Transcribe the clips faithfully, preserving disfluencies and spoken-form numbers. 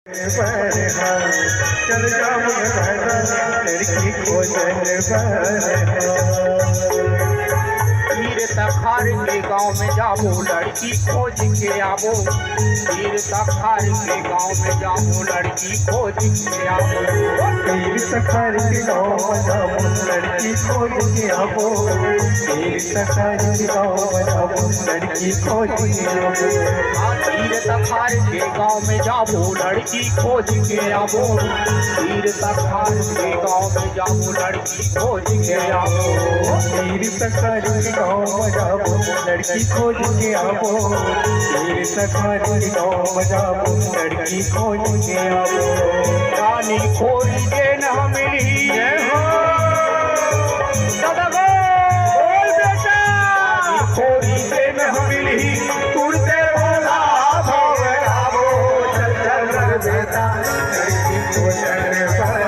चल जाबो दादा लड़की खोजन बर। तीर तखार के गांव में जाबो, लड़की खोज के आबो। तीर तखार के गांव में जाबो, लड़की खोज के आबो। तीर तखार के गांव में जाबो, लड़की खोज के आबो। तीर तखार के गांव में जाबो, लड़की खोज के आबो। हाँ, तीर तखार के गांव में जाबो, लड़की खोज के आबो। तीर तखार के गांव में जाबो, लड़की खोज के आबो। तीर तखार के गांव में जाबो, लड़की खोज के आबो। तीर तखार के गांव में जाबो, लड़की खोज के आबो। रानी खोरी के न मिलही। जय हो। दादा गो। बोल बेटा। रानी खोरी के न मिलही। तुरते बोला भव आबो। चल चल रे बेटा, लड़की खोजन बर।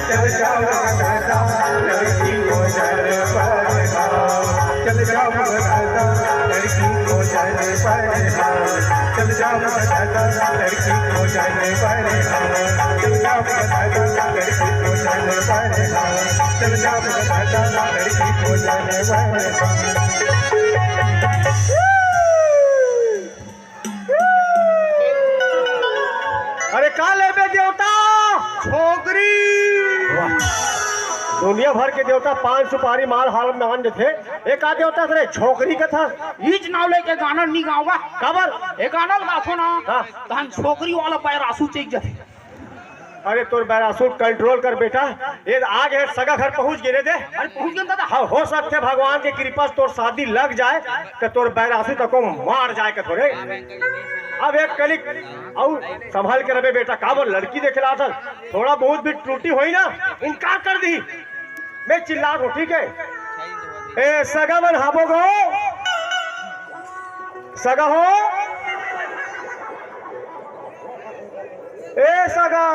चल जाबो दादा, लड़की खोजन बर। चल जाबो दादा, लड़की खोजन बर। चल जाबो दादा, लड़की खोजन बर। चल जाबो दादा, लड़की खोजन बर। चल जाबो दादा, लड़की खोजन बर। अरे का लेबे देवता? छोकरी। वाह। दुनिया भर के देवता पान सुपारी माल हाल में आन देथे, ए का देवता रे छोकरी कथा? ईच नाव लेके गाना नी गावा। काबर? ए गाना ल गाथो ना, हाँ। तहन छोकरी वाला पैरासू चेक जाथे। अरे तोर पैरासू कंट्रोल कर बेटा, ये आगे है सगा घर पहुंच गे रे दे। अरे पहुंच गे दादा। हाँ, हो सकथे भगवान के कृपा से तोर शादी लग जाए, तो तोर पैरासू तको मार जाए के थोरे। अब एक कलिक अउ संभाल के रहे बेटा, काबर लड़की देखे ला था, थोड़ा बहुत भी त्रुटि होई ना, इनकार कर दी। मैं चिल्ला दूं, ठीक है? ए सगा मन हाबो गो, सगा हो, ए सगा।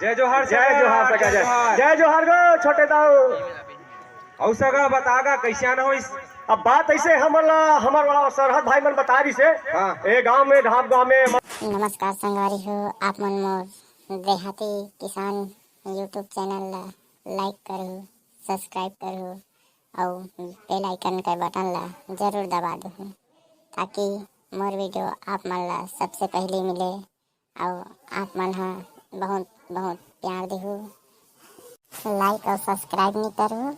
जय जोहार जय सगा, जोहार सगा, जय जय। जोहार। जय जोहार गो छोटे दाऊ। अउ सगा बता गा, कइसे आना होइस? अब बात अइसे हमन ला, हमर सरहद भाई मन बता रहिस हे। हाँ। ए गांव में, ढाब गांव में। नमस्कार संगवारी हो, आप मन मोर देहाती किसान YouTube चैनल ला लाइक करहू, सब्सक्राइब करहू अउ बेल आइकन के बटन ला जरूर दबा दूहू, ताकि मोर वीडियो आप मन ला सबसे पहले मिले अउ आप मन हा बहुत बहुत प्यार देहू। लाइक अउ सब्सक्राइब नहीं करहू